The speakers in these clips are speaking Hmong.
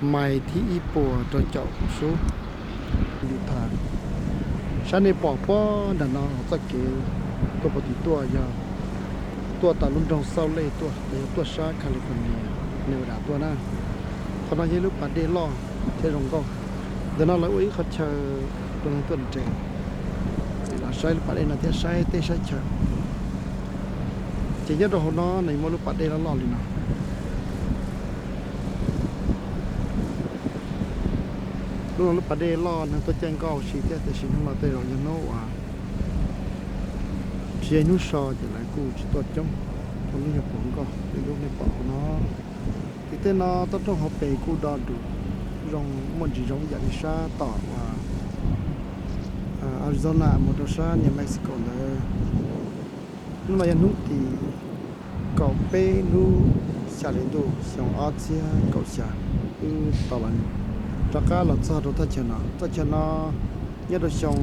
mais thib ib puas rau caum sub Utah. Sab nej pom puag nram no txoj kev tuaj puag tim tuaj yog tuaj tom lub nroog Salt Lake tuaj, los yog tuaj sab California, Nevada tuaj na. Qhov no yog ib lub pas dej loj thiab zoo nkauj. Ntawm no lawv ua ib qhov chaw rau neeg tuaj nres, los saib lub pas dej no thiab saib teb saib chaw. Ces nyob rau hauv no nws muaj lub pas dej loj loj li no. Hnub no lub pas dej loj neeg tuaj caij nkoj ua si thiab, tiam sis hnub no tej zaum yog hnub uas tsis yog hnub so ces lawv kuj tsis tuaj coob, hnub yog puas nkoj li lub nej pom hauv no. Tim tej no toj roob hauv pes kuj do dus zoo, muaj ntsis zoo ib yam li sab tom uas Arizona mus rau sab New Mexico ntawd. Hnub no yog hnub tim kaum peb lub xya hli ntuj xyoo ob txhiab kaum xya. Wb tau los rov qab los txog rau thaj chaw no. Thaj chaw no nyob rau xyoo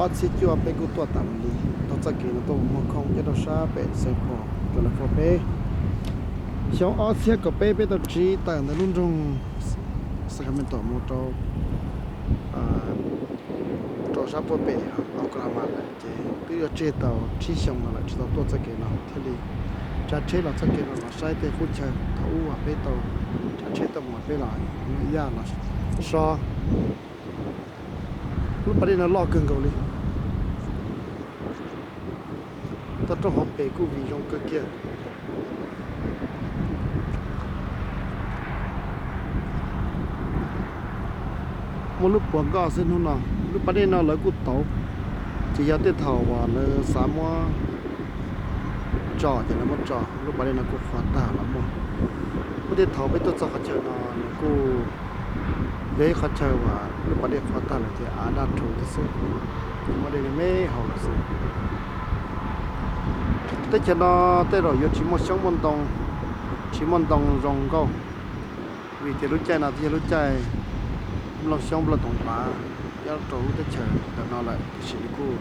ob txhiab cuaj peb kuj tuaj tas mus li, taug txoj kev no tuaj mus muag khoom nyob rau sab pem Saint Paul, California peb. Xyoo ob txhiab kaum peb peb tau tsiv tawm ntawm lub nroog Sacramento mus rau rau sab puag pem Oklahoma lawm, ces twb yuav tseg tau tsib xyoo no lawm tsis tau tuaj txoj kev no thiaj li tsav tsheb los txoj kev no los saib tej qub chaw. Thaum ub uas peb tau tsav tsheb tuaj mus peb los yaj los so. Lub pas dej no loj kawg nkaus li. Toj roob hauv pes kuj vim zoo kawg kiag. Muaj lub puas nkoj xwb hnub no. Lub pas dej no lawv kuj tauv, ces yog tej thaum uas lawv xav muab tso ces lawv muab tso. Lub pas dej no kuj qhuav tag los muaj. Muaj tej thaum peb tuaj txog qhov chaw no nws kuj yog ib qhov chaw uas lub pas dej qhuav tag lawm ces av daj rhuv thiab xwb, muaj dej me me haus lawm xwb. Teb chaws no tej zaum yuav tsis muaj xyoob muaj ntoo, tsis muaj ntoo zoo nkauj, vim tias lub caij no twb yog lub caij nplooj xyoob nplooj ntoos hlav nyob rau lub teb chaws ntawm no lawm, tiam sis nws kuj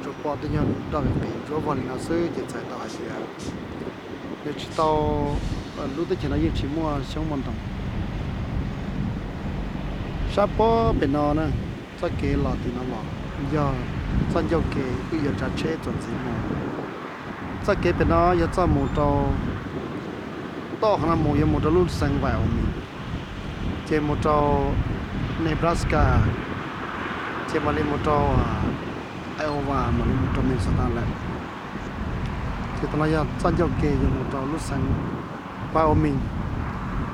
tsuas pom tej nyuag nroj qis ntsuab vog li no xwb ces txhais tau hais tias nws tsis tau, lub teb chaws no yeej tsis muaj xyoob muaj ntoo. Sab puag pem no na, txoj kev los tim no los yog txoj ncauj kev wb yuav tsav tsheb txuas ntxiv mus. Txoj kev pem no yog txoj mus rau, toj qhov no mus yuav mus rau lub xeev Wyoming, ces mus rau Nebraska, ces mam li mus rau Iowa, mam li mus rau Minnesota lawm. Ces tam no yog txoj ncauj kev yuav mus rau lub xeev Wyoming.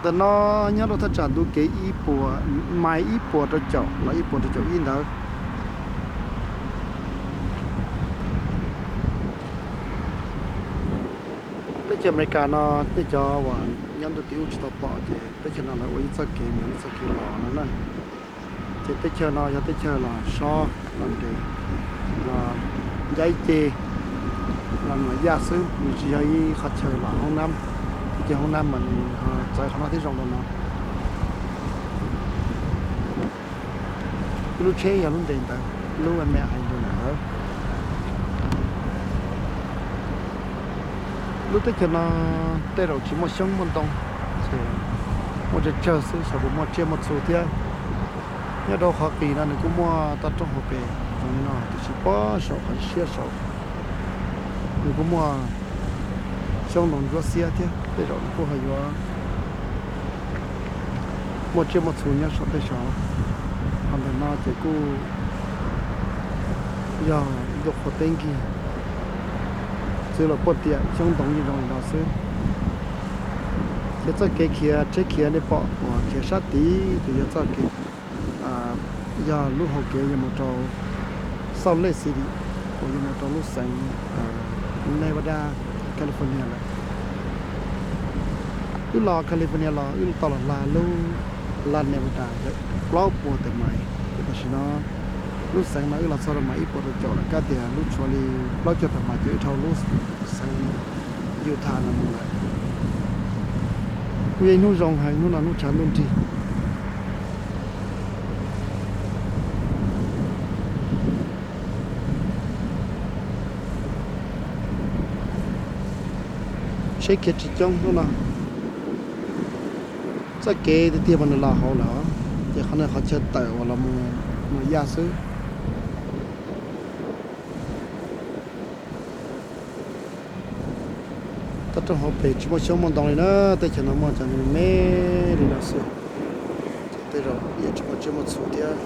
Ntawm no nyob rau thaj tsam ntug kev ib puas, mais ib puas rau caum los ib puas rau caum ib ntawd. Teb chaws Amelikas no, nej cov uas nyob ntuj tim ub tsis tau pom ces teb chaws no lawv ua ib txoj kev mus ib txoj kev los no na. Ces teb chaws no yog teb chaws los sob los nres, los ncab ib ce, los nram yaj xwb, nws tsis yog ib qhov chaw los hoob nab. Ib ce hoob nab mas nws ho txawv qhov no thiab zoo rau no. Ib lub tsheb yog lub nres ntawd, lub me hais nres ntawd. Lub teb chaws no tej zaum tsis muaj xyoob muaj ntoo, ces muaj tsawg tsawg xwb, xyov puas muaj tsiaj muaj txhu thiab. Nyob rau qhov qis no nws kuj muaj toj roob hauv pes zoo li no, tiam sis puag saum qhov siab saud nws kuj muaj xyoob ntoo ntsuab xiab thiab, tej zaum nws kuj ho yuav muaj tsiaj muaj txhu nyob saum tej saud. Ho ntawm no ces kuj yog ib lub qhuav teb nkig, txwv los puag tiam xyoob ntoo yeej zoo li no xwb. Ces txoj kev khiav tsheb khiav nej pom uas khiav sab tid ces yog txoj kev, yog lub hau kev yuav mus rau Salt Lake City, uas yuav mus rau lub xeev Nevada, California lawm. Wb los California los wb tau los hla lub, hla Nevada plaub puas tawm mais, ces tam sim no lub xeev no wb los txog rau mais ib puas rau caum lawm, kab tias lub tshuav li plaub caug tawm mais ces wb dhau lub xeev Utah no mus lawm. Kuj yog ib hnub zoo heev, hnub no hnub tshav ntuj nrig. Tsheb khiav tsis coob hnub no. Txoj kev tiag tiag mas nws los hauv lawm, ces qhov no qhov chaw tawm uas los mus yaj xwb. Toj roob hauv pes tsis muaj xyoob muaj ntoo li na, teb chaws no muaj cov me me li no xwb. Ces tej zaum yeej tsis muaj tsiaj muaj txhu thiab.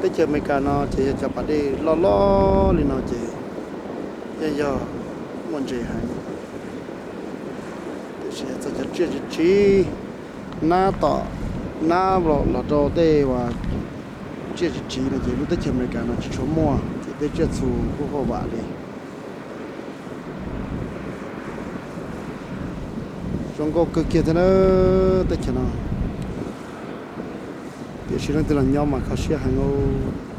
Teb chaws Amelikas no ces yog cov pas dej loj loj li no ces yeej yog muaj ntses heev. Tiam sis txog cov tsiaj tsiv tsiv, nab tom, nab los rau tej uas tsiaj tsiv tsiv no ces lub teb chaws Amelikas no tsis tshua muaj, ces tej tsiaj txhu kuj huaj vam li. Zoo nkauj kawg kiag thiab na teb chaws no. Tiam sis leej twg los nyob mas kho siab heev os.